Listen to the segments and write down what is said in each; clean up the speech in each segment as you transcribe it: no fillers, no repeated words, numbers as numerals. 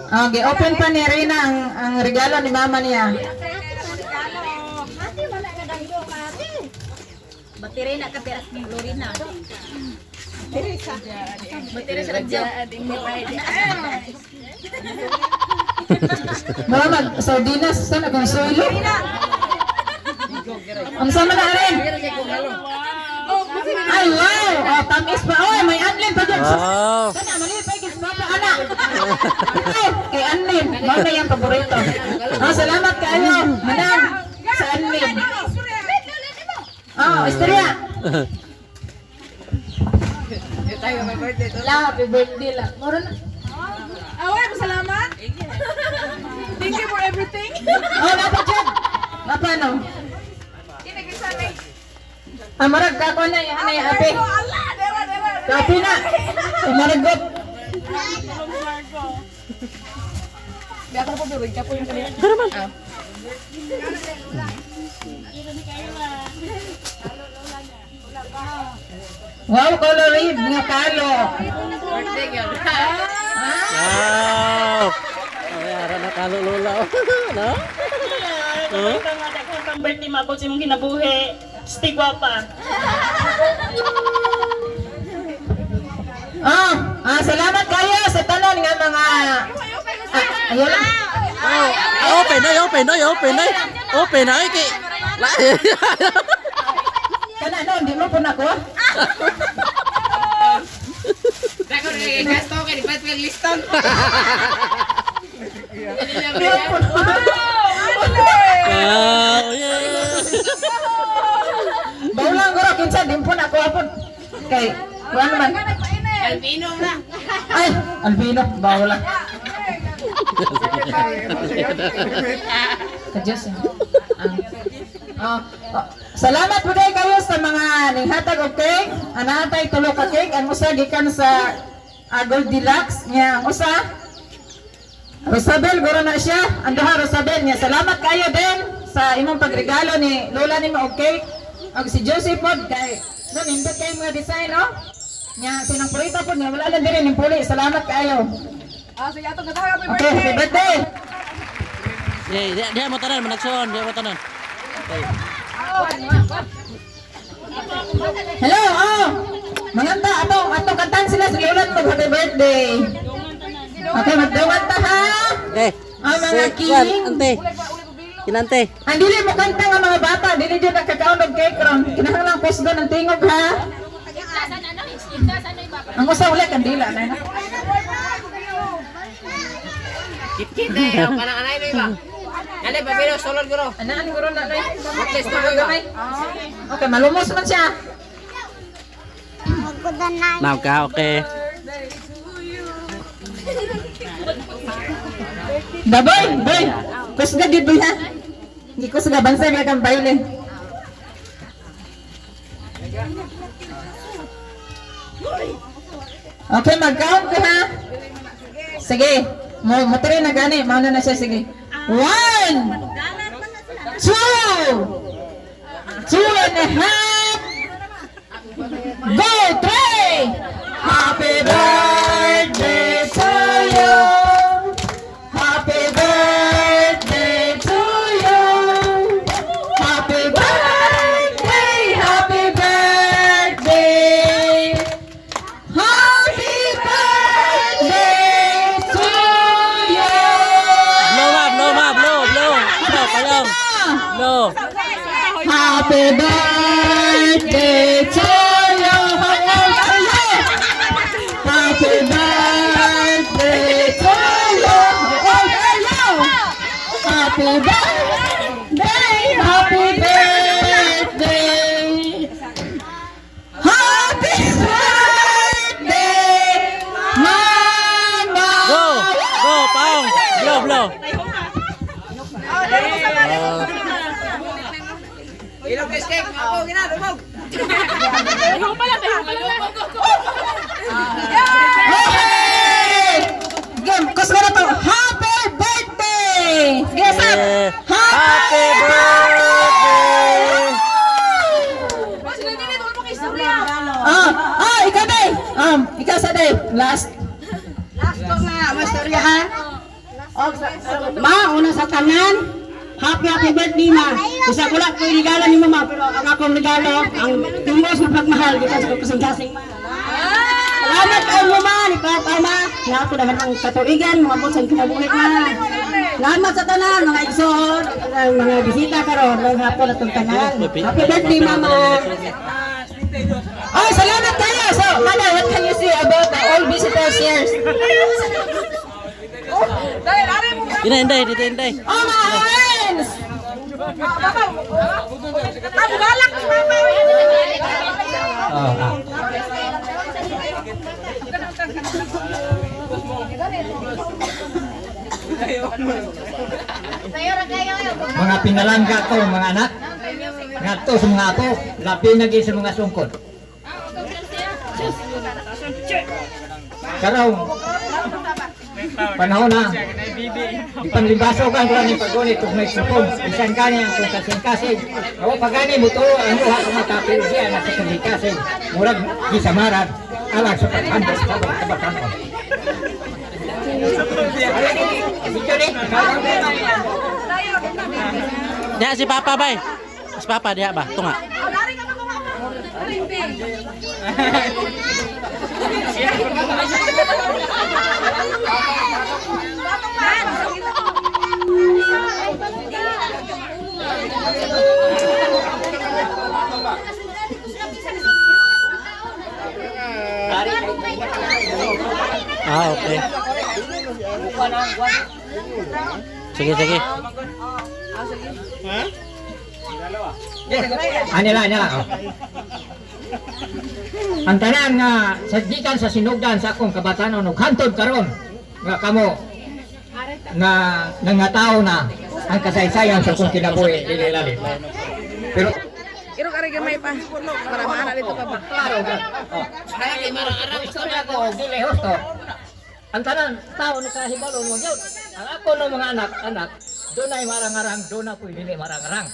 Okay, open pa ni Rina ang regalo ni mama niya. Ate, wala ka danggo ka, ate. Batiri na ka tiras ni Lorena. Batiri sa radyo. Mura mag sardinas sa na kung sulo. Ang sama na rin. Ay, wow! Oh, tamis pa. Oh, may anlin pa dyan. Wow. Kana, mali pa yung mama, ana. Ito, kay Anlin. Mao na yung paborito. Oh, salamat kayo, madam, sa Anlin. Oh, istorya. La, happy birthday la. Mura na. Away, salamat. Thank you for everything. Oh, napa dyan. Napa no? Ah, marag kako na yan ay ape. Allah, dera, dera. Kape na. Maragot. Wow, color red nga kalo. Wow. Ay, ara na kalo lola. No? Huh? Ikaw nga daghan pang birthday mabot sa imong kinabuhi. Stay gwapa. Ah, salamat kayo sa tanan nga mga ah, ayun lang. Oh, open ay, open ay, open ay. Open ay kay. Kana no, di mo po na ko. Di mo po na. Wow, yeah. Bawlang guro kinsa di po na ko apod. Kay kuan man. Albino na. Ay, albino, bawla. Kadyos. Ah. Oh, oh. Salamat po day kayo sa mga ninghatag og cake. Anatay tulo ka cake ang usa gikan sa Gold Deluxe niya ang usa Rosabel guro na siya. Ang duha Rosabel niya. Salamat kayo din sa imong pagregalo ni Lola nimo og cake. Og si Josie pod kay no nindot kayo mga design no. Nya sinang purita pod nga wala lang diri ning puli. Salamat kayo. Ah, sige, ato happy Okay, happy birthday. Yeah, diha diha mo tanan managsuon, diha mo tanan. Okay. Hello, oh. Maganda atong atong kantahan sila sa Lola mag happy birthday. Okay, magdungan ta ha. Okay. Ang mga Si- kuwan, king. Ante. Kinante. Ang dili mo kanta nga mga bata, dili jud nakakaon og cake ron. Kinahanglan kusgo ng tingog ha. Ang usa wala kandila na. Kit eh, ang kanang anay no iba. Anay pabilo sulod guro. Anaan guro na nay. Butles to iba. Okay, malumos man siya. Now ka, okay. Daboy, boy. Kusga gid boy ha. Hindi kusga bansay ba kang baile. Okay, mag-count ko ha. Sige. Mo mo na gani, mauna na siya sige. One, two, two and a half. Go, three. Happy birthday to you. Happy birthday to you. Happy birthday, happy birthday. Happy birthday to you. Blow ma, blow ma, blow, blow. Blow, payong. Blow. Happy birthday to you. How old are you? Happy birthday to you. How old are you? Happy birthday, happy birthday. Happy birthday, Mama. Go, go, paong. Blow, blow. Ilog is cake, ako gina dumog. Hey! Game, kus ko na to. Happy birthday! Sige, sab. Yeah. Happy birthday! Ah, ikaw day. Ikaw sa day. Last. Ito nga, mastoryahan. Og ma, una sa tanan. Happy happy birthday, ma. Bisa wala ko regalo ni mama, pero ang akong regalo, ang tingos na pagmahal gikan sa kasing-kasing, ma. Salamat kay mo, ma, ni Papa, ma. Na ako daghan ang katuigan, mga sa kinabuhi, ma. Salamat sa tanan, mga igsoon, ang mga bisita karon, ng hapon atong tanan. Happy birthday, mama. Oh, salamat kayo. So, Mother, what can you say about the all visitors here? Dahil, ari mo. Dito inday, dito inday. Oh, mga friends! Ah, bugalak ni mama. Oh, ah. Mga pinalangga ko, mga anak. Ngadto sa mga apo, labi na gyud sa mga sungkod. Karong panahon na ipanlibaso ka ko ni paggunit ug may sungkod bisan kani ang kung kasing-kasing awa pagani mo to ang duha ka mga kapil siya na sa kasing murag gisamaran alang sa paghandos sa kabatanon. Diha si Papa bay. Si Papa diha ba? Tunga. Ari ka pa kumama. Ah, okay. Sige, sige. Anila, anila. Oh. Ang tanan nga sa gikan sa sinugdan sa akong kabatanon ug hantod karon nga kamo nga nangatao na ang kasaysayan sa akong kinabuhi dili lalim. Pero Irog ari gamay pa. Para maana dito pa ba. klaro ga. Oh. Istorya ko og dili husto. Ang tanan tao nakahibalo mo gyud. Ang ako no mga anak, anak, dunay marang-arang, doon ako dili marang-arang.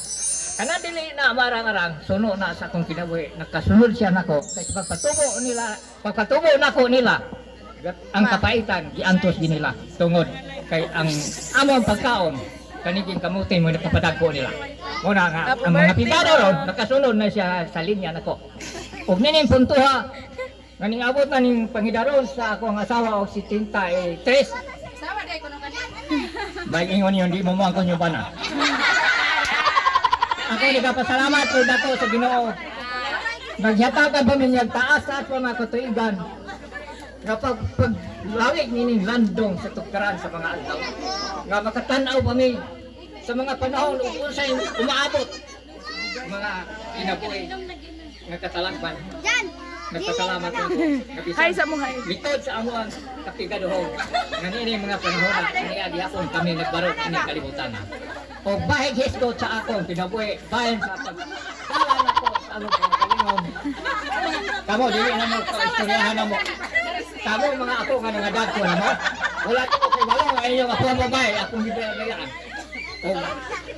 Kana dili na marang-arang, suno na sa akong kinabuhi. Nakasunod siya nako kay sa pagpatubo nila, pagpatubo nako nila ang kapaitan giantos ginila tungod kay ang among pagkaon kaniging kamuti mo nakapadagko nila. Muna nga ang mga pigado ron nakasunod na siya sa linya nako. Ug nining puntuha nga ning abot na ning pangidaron sa akong asawa og 73. Bay ingon yun, di mo mo ang kunyo bana. Ako nagpasalamat ko dako sa Ginoo. Naghatagan pa minyag taas sa ato mga katuigan. Nga pag paglawig nining landong sa tukaran sa mga adlaw. Nga makatanaw pa mi sa mga panahon ug unsay umaabot mga kinabuhi nga katalagman. Nagpasalamat ko. Hi sa mo hi. Likod sa amuang kapigaduhon. Nga niini mga panahon na niya gihapon kami nagbarot ini kalibutan na. O bahig hisgot sa akong kinabuhi bahin sa pagdala nako sa among kagalingon. Kamo dili na mo kaistoryahan na mo. Kamo mga ako nga nangadagko na mo. Wala ko kay wala nga inyong ako ang babae akong gibayaan. O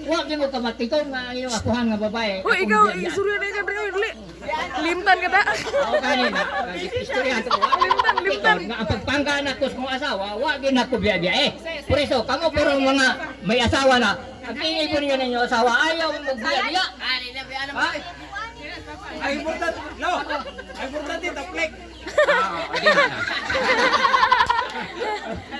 wa gyud mo kamatikom nga ang inyong akuhan nga babae. Uy, akong ikaw, gibayaan. isurya na ka dre, dali. Limtan ka ta. Ako kanina, istorya ko. Limtan, limtan. Nga ang pagpangga na ko sa kong asawa, wa gyud na ko biya-biya eh. Por eso, kamo puro mga may asawa na, ang tingin ko ninyo ninyo asawa, ayaw mo biya-biya. Ha? Ang importante, no. Ang importante taplik. Ah, okay na.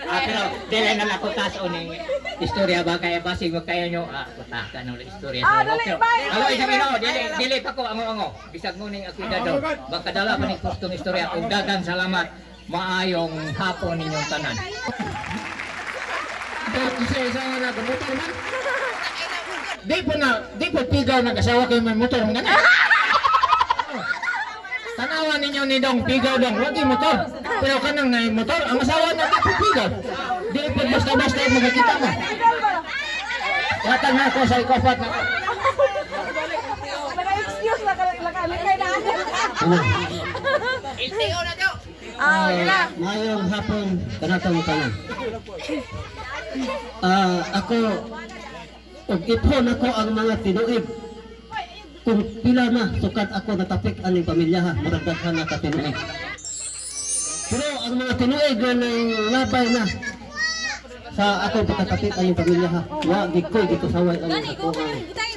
Ah, pero dili na lang ako taas o ning istorya ba kaya basig mo kayo nyo ah bata ka nung istorya Ah, sa dali, pero bye. alo isa Ginoo dili dili pa ko ango-ango bisag mo ning ako daw makadala pa ning kustong istorya ug daghang salamat maayong hapon ninyong tanan. Isa isa nga na motor man. Di po na, di po pigaw nag-asawa kayo may motor man. Tanawa ninyo ni Dong, pigaw dong, wag yung motor. Pero kanang na motor, ang asawa na di po pigaw. Di po basta-basta magkakita mo. Yatag na ako sa ikofat na. Naka-excuse na ka nakalikay na. Ah, yun na. Mayong hapon kanatong tanan. Ah, ako og ipon ako ang mga tinuig. Kung pila na sukat ako natapik aning pamilya ha, murag daghan na ka tinuig. Pero ang mga tinuig nga nang labay na sa akong pagkakapit ang pamilya ha. Wa gid ko gitusaway ang ako ang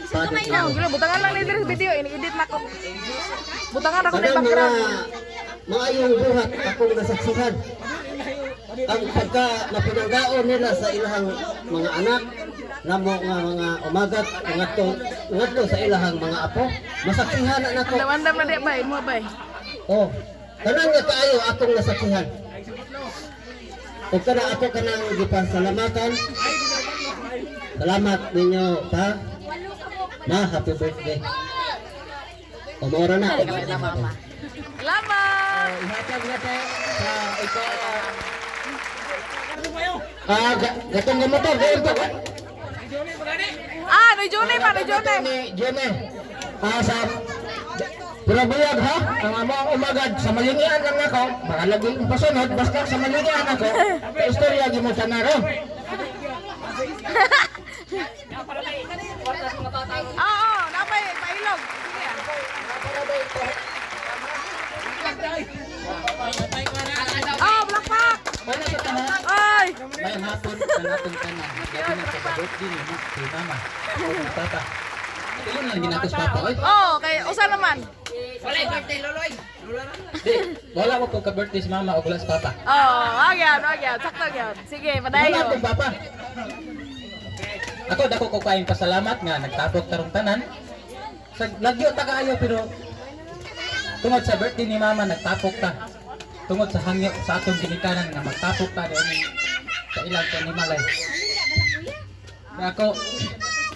father. Gulo, butangan lang ni diri sa video, ini-edit na ko. Butangan ako na Kanang mga background. maayong buhat akong nasaksihan. Ang pagka napinanggaon nila sa ilahang mga anak, namo nga mga umagat ngadto ngadto sa ilahang mga apo, masaksihan na nako. Andam-andam na di bay, mo bay. Oh, kanang nga kaayo akong nasaksihan. Ug kana ako kanang gipasalamatan. Salamat ninyo pa. Ma, happy birthday. Umora na. Salamat. Ihatag na po sa ika. Ah, gatong nga motor, gayon po. Ah, ni Jone pa, ni Jone. Ni Jone. Ah, sa pero buyag ha, ang among umagad sa malingian lang ako, baka lagi pasunod, basta sa malingian ako, istorya gimo sa naro. Oo, oh, napay pailog. Sige ah. Oh, blakpak. Wala sa tanan. Ay! May hapon, kanatong tanan. Dati na sa birthday ni kay mama, kay papa. Ito lang ginakos papa, oy. Oh, kay usa naman. Walay birthday, Loloy. Di, wala mo po ka-birthday si mama o wala si papa. Oh, agyan, agyan. Sakto gyud. Sige, Wala padayon. akong papa. Ako dako ko kaayong pasalamat nga nagtapok tarong tanan. Sa lagyo ta kaayo pero tungod sa birthday ni mama nagtapok ta. Tungod sa hangyo sa atong ginikanan nga magtapok ta diini sa ilang kanimalay. Kaya ako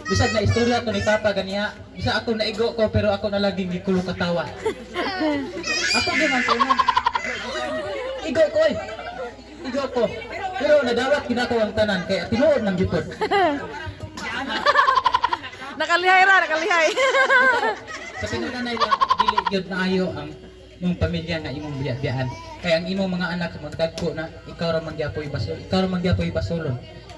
bisag na istorya to ni papa ganiha, bisa ako naigo ko pero ako na laging gikulo katawa. Ako gyud ang Igo ko eh. Igo ko. Pero nadawat kinako ang tanan kay tinuod ng gipod. Nakalihay ra, nakalihay. Sa pinananay lang dili gyud naayo ang imong pamilya nga imong biyaan. Kay ang imong mga anak magdagko na ikaw ra man gyapoy basol, ikaw ra man gyapoy basolon.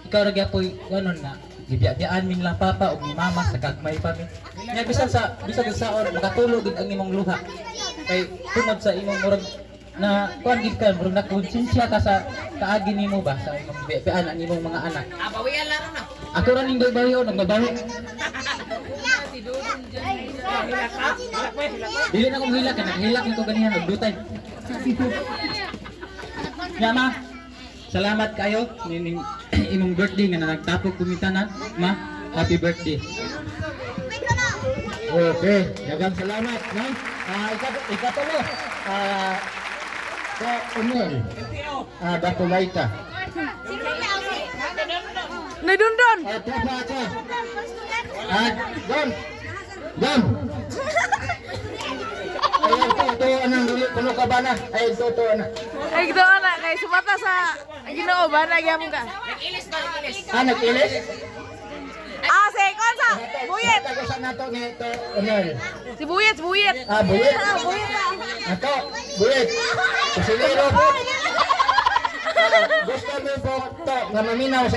Ikaw ra gyapoy kuanon na gibiyaan min lang papa ug ni mama sa gagmay pa mi. Nya bisan sa bisan sa saon makatulog gid ang imong luha. Kay tungod sa imong murag na kuan gid ka murag na konsensya ka sa kaagi nimo ba sa imong biyaan ang imong mga anak. Ah, bawian lang na. Ako ra ning babawi nagbabawi. Dili na kong hilak, kay naghilak ko ganihan nagdutay. Nya ma, salamat kayo nining imong birthday nga nagtapok kumitanan. Ma, happy birthday. Okay, daghang salamat, no? Ah, ikatulo. Ah, sa Umel. Ah, Dakulaita. Ni Dundon. Ah, tropa ako. Ah, Don. Don. Ayan to, to, anong dili kuno ka ba na? Ay, to, to, ano. Ay doon na kay sumata sa Ginoo ba na gyapon ka. Nag-ilis ba, nag-ilis? Ah, nag-ilis? Ah, si Konsa, Buyet. Tagusan na to ni to, Onel. Si Buyet, si Buyet. Ah, Buyet. Ah, Buyet. Ato, Buyet. Kusinero po. Ah, gusto mo po to, nga maminaw sa